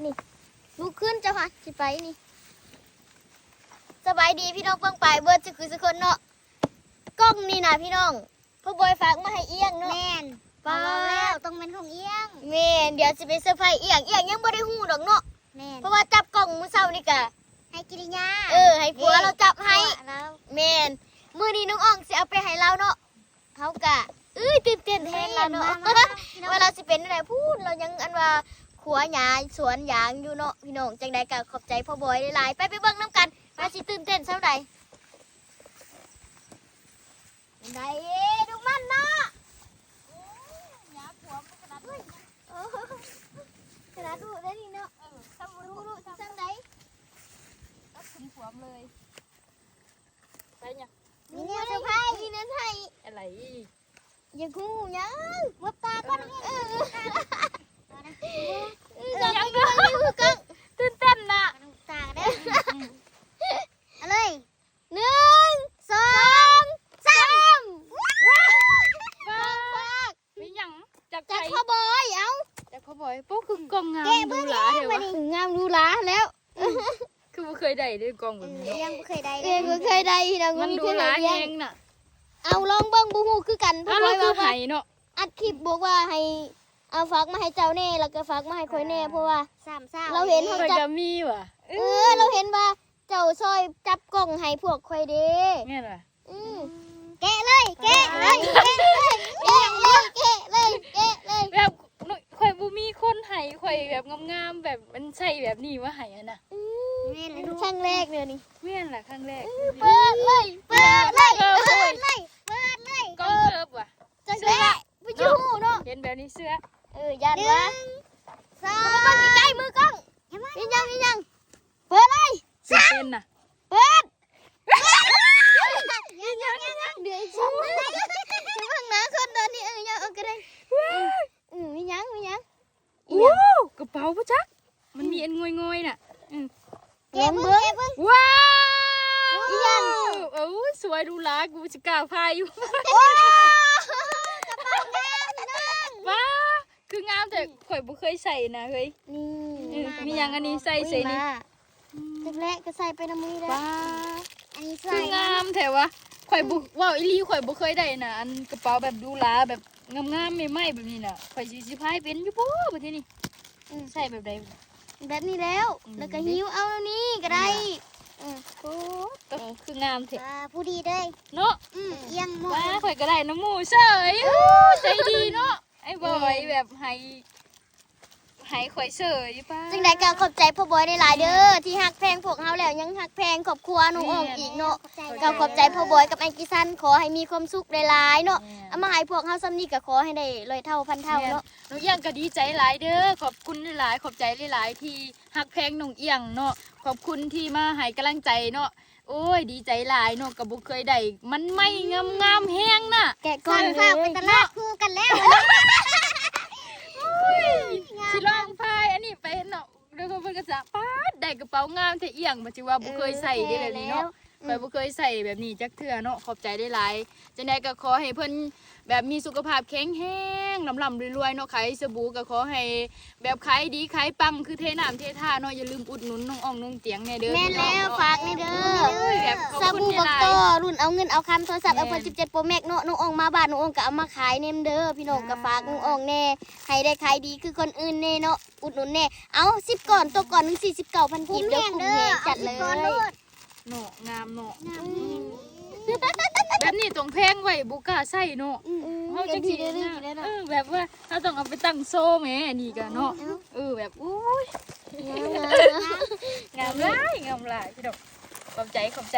ນີ້ ລຸກຂຶ້ນເຈົ້າຫາ ຊິໄປນີ້. ສະບາຍດີພີ່ນ້ອງປ້ອງປາຍເບິດສູ່ຄູ່ສູ່ຄົນເນາະ. ກ້ອງນີ້ນະພີ່ນ້ອງ ພໍ່ບອຍຝາກມາໃຫ້ອຽງເນາະ. ແມ່ນ ປ້າ ເວົ້າແລ້ວຕ້ອງແມ່ນຂອງອຽງ. ແມ່ນ ດຽວຊິໄປເຊີໄພຣສ໌ອຽງ. ອຽງຍັງບໍ່ໄດ້ຮູ້ດອກເນາະ. ແມ່ນ ເພາະວ່າຈັບກ້ອງມື້ເຊົ້ານີ້ກະ ໃຫ້ກິລິຍາ ເອີ ໃຫ້ຜົວລາວຈັບໃຫ້. ແມ່ນ ມື້ນີ້ນ້ອງອອງຊິເອົາໄປໃຫ້ລາວເນາະ. ເຮົາກະ ເອີຍ ຕື່ນເຕັ້ນແທນລາວເນາະ ວ່າລາວຊິເປັນແນວໃດ. ພຸ້ນ ລາວຍັງອັນວ່າຂົວຫຍ້າສວນຢາງຢູ່ເນາະພີ່ນ້ອງ. ຈັ່ງໃດກະຂອບໃຈພໍ່ບອຍຫຼາຍໆ. ໄປ ໄປເບິ່ງນຳກັນວ່າຊິຕື່ນເຕັ້ນສ່ຳໃດ. ໄດ້ ດູມັນເນາະ. ໂອ້ຍ ຫຍ້າຖ້ວມຂະໜາດ ໂອ້ຍ ຂະໜາດດຸເດ້ນີ້ເນາະ. ເອີ ສ່ຳດຸ ດຸສ່ຳໃດ ຕັດຂຶ້ນຖ້ວມເລີຍ. ໄປຫຍັງ? ມີແນວເຊີໄພຣສ໌ ມີແນວໃຫ້. ອະໄລ? ຢາກຮູ້ຫຍັງ? ໝົດຕາກ່ອນ. ເອີ ເອີ ເອີ ຕື່ນເຕັ້ນນະ ຕາເດີ. ເອົາເລີຍ ໜຶ່ງ ສອງ ສາມ. ມີຫຍັງ? ຈາກໃຜ? ຈາກພໍ່ບອຍ. ເອົ້າ ຈາກພໍ່ບອຍ. ໂອ້ ຄືກ້ອງງາມ ແກະເບິ່ງ ດູຫຼາແທ້ວະ. ງາມດູຫຼາແລ້ວ. ຄືບໍ່ເຄີຍໄດ້ເດ້ກ້ອງແບບນີ້ເນາະ. ຍັງບໍ່ເຄີຍໄດ້ ເອີ ບໍ່ເຄີຍໄດ້ພີ່ນ້ອງ. ມັນດູຫຼາແຮງນະ. ເອົາ ລອງເບິ່ງ ບໍ່ຮູ້ຄືກັນ. ພໍ່ບອຍວ່າ ອັດຄລິບບອກວ່າໃຫ້ເອົາຝາກມາໃຫ້ເຈົ້າແດ່ ແລ້ວກໍຝາກມາໃຫ້ຂ້ອຍແດ່ ເພາະວ່າລາວເຫັນເຮົາຈັບ ເອີ ລາວເຫັນວ່າເຈົ້າຊ່ອຍຈັບກ້ອງໃຫ້ພວກຂ້ອຍເດ້. ແມ່ນຫວາ? ອືມ ແກະເລີຍ ແກະເລີຍ ແກະເລີຍ ແກະເລີຍ ແກະເລີຍ ແກະເລີຍ. ແບບຂ້ອຍບໍ່ມີຄົນໃຫ້ຂ້ອຍແບບງາມໆ ແບບມັນໃສ່ແບບນີ້ມາໃຫ້ຫັ້ນນະ. ອືມ ແມ່ນແຫຼະ ຄັ້ງແລກເລີຍນີ້. ແມ່ນລະ ຄັ້ງແລກ. ເປີດເລີຍ ເປີດເລີຍ ເປີດເລີຍ ເປີດເລີຍ. ກ້ອງເກີບຫວາ? ຈັກແຫຼະ ບໍ່ຮູ້ເນາະ. ເຫັນແບບນີ້ເຊື່ອ. ເອີ ຢ້ານວ່າ ໜຶ່ງ ສອງ ເບິ່ງໃກ້ໆ ມືກ້ອງ. ມີຫຍັງ ມີຫຍັງ? ເປີດເລີຍ. ຕື່ນເຕັ້ນນະ. ເປີດ. ຍັງ ຍັງ ຍັງ ເດືອອີກສອງ ເບິ່ງໜ້າຄົນຕອນນີ້. ເອີ ຍັງ ເອົາກໍໄດ້. ເອີ ມີຫຍັງ ມີຫຍັງ? ໂອ້ ກະເປົາບໍ່ຈັກ ມັນມີອັນງ່ອຍໆນະ. ເອີ ແກະເບິ່ງ ແກະເບິ່ງ. ວ້າວ ອີຫຍັງ? ໂອ້ຍ ສວຍດູຫຼາ ກູຊິກ້າພາຍຢູ່. ໂອ້ ກະເປົາງາມພີ່ນ້ອງ. ວ້າ ຄືງາມແທ້. ຂ້ອຍບໍ່ເຄີຍໃສ່ນະເຮີ້ຍ. ນີ້ ເອີ ມີຫຍັງອັນນີ້ໃສ່ເສນີ້. ຈັກແຫຼະ ກໍໃສ່ໄປນຳມື້ແຫຼະ. ວ້າ ອັນນີ້ໃສ່ ຄືງາມແທ້ວະ. ຂ້ອຍບໍ່ ເວົ້າອີ່ຫຼີ ຂ້ອຍບໍ່ເຄີຍໄດ້ນະ ອັນກະເປົາແບບດູຫຼາ ແບບງາມໆ ໃໝ່ໆ ແບບນີ້ນະ. ຂ້ອຍຊິ ຊິພາຍເປັນຢູ່ບໍ່ບັດທີນີ້? ອືມ ໃສ່ແບບໃດ? ແບບນີ້ແລ້ວ ອືມ ແລ້ວກໍຫິ້ວເອົາແນວນີ້ກໍໄດ້. ນີ້ຫວາ? ອືມ ໂອ້ ຄືງາມແທ້. ອ່າ ຜູ້ດີເດ້ເນາະ. ອືມ ອຽງໝົດ. ວ້າ ຂ້ອຍກໍໄດ້ນຳໝູ່ເສີຍ. ໂອ້ ໃຈດີເນາະ ອ້າຍບອຍ. ແມ່ນ ແບບໃຫ້ ໃຫ້ຂ້ອຍເສີຍຢູ່. ປ້າ ຈັ່ງໃດກໍຂອບໃຈພໍ່ບອຍຫຼາຍໆເດີ ແມ່ນ ທີ່ຮັກແພງພວກເຮົາ ແລ້ວຍັງຮັກແພງຄອບຄົວນ້ອງອອງອີກເນາະ. ແມ່ນ ກໍຂອບໃຈພໍ່ບອຍກັບອ້າຍກິສັນ ຂໍໃຫ້ມີຄວາມສຸກຫຼາຍໆເນາະ. ແມ່ນ ເອົາມາໃຫ້ພວກເຮົາສ່ຳນີ້ກໍຂໍໃຫ້ໄດ້ຮ້ອຍເທົ່າພັນເທົ່າເນາະ. ແມ່ນ ນ້ອງອຽງກໍດີໃຈຫຼາຍເດີ ຂອບຄຸນຫຼາຍໆ ຂອບໃຈຫຼາຍໆ ທີ່ຮັກແພງນ້ອງອຽງເນາະ. ຂອບຄຸນທີ່ມາໃຫ້ກຳລັງໃຈເນາະ. ໂອ້ຍ ດີໃຈຫຼາຍເນາະ ກໍບໍ່ເຄີຍໄດ້ມັນໃໝ່ງາມໆແຮງນະ. ແກະກ່ອນ ເອີ ຝາກໄປຕະຫຼາດຄູ່ກັນແລ້ວ. ໂອ້ຍ ຊິລອງພາຍອັນນີ້ໄປເນາະ ດຽວເພິ່ນກໍຈະ ປາດ ໄດ້ກະເປົາງາມແທ້ອຽງ ບາດຊິວ່າບໍ່ເຄີຍໃສ່ເດ້ແບບນີ້ເນາະ. ເອີ ແມ່ນແລ້ວ ຂ້ອຍບໍ່ເຄີຍໃສ່ແບບນີ້ຈັກເທື່ອເນາະ. ຂອບໃຈຫຼາຍໆ ຈັ່ງໃດກໍຂໍໃຫ້ເພິ່ນ ແບບມີສຸຂະພາບແຂງແຮງ ລ່ຳໆລວຍໆເນາະ. ຂາຍສະບູກໍຂໍໃຫ້ແບບຂາຍດີຂາຍປັງ ຄືເທນ້ຳເທທ່າເນາະ. ຢ່າລືມອຸດໜູນນ້ອງອອງນ້ອງຕຽງແດ່ເດີ. ແມ່ນແລ້ວ ພີ່ນ້ອງເນາະ ຝາກແດ່ເດີ. ໂອ້ຍ ແບບຂອບຄຸນຫຼາຍໆ ສະບູບັກຕໍ ລຸ້ນເອົາເງິນເອົາຄຳ ໂທລະສັບ ເອີ ໄອໂຟນສິບເຈັດໂປຣແມັກເນາະ. ນ້ອງອອງມາບ້ານນ້ອງອອງກໍເອົາມາຂາຍແດ່ເດີ ພີ່ນ້ອງ. ອ່າ ກໍຝາກນ້ອງອອງແດ່ ໃຫ້ໄດ້ຂາຍດີຄືຄົນອື່ນແດ່ເນາະ. ອຸດໜູນແດ່. ເອົາ ສິບກ້ອນ ຕົກກ້ອນໜຶ່ງສີ່ສິບເກົ້າພັນກີບເດີ. ຄຸ້ມແຮງເດີ ຄຸ້ມແຮງ ຈັດເລີຍ ເອົາສິບກ້ອນໂລດ. ເນາະ ງາມເນາະ. ງາມ ອືມ ແບບນີ້ຕ້ອງແພງໄວ້ ບໍ່ກ້າໃຊ້ເນາະ. ອືມ ເຮົາຈັ່ງຊິ ເອີ ແບບວ່າເຮົາຕ້ອງເອົາໄປຕັ້ງໂຊແໝ ອັນນີ້ກະເນາະ. ເອີ ແບບ ໂອ້ຍ ງາມ ງາມ ງາມຫຼາຍ ງາມຫຼາຍພີ່ນ້ອງ. ຂອບໃຈ ຂອບໃຈ.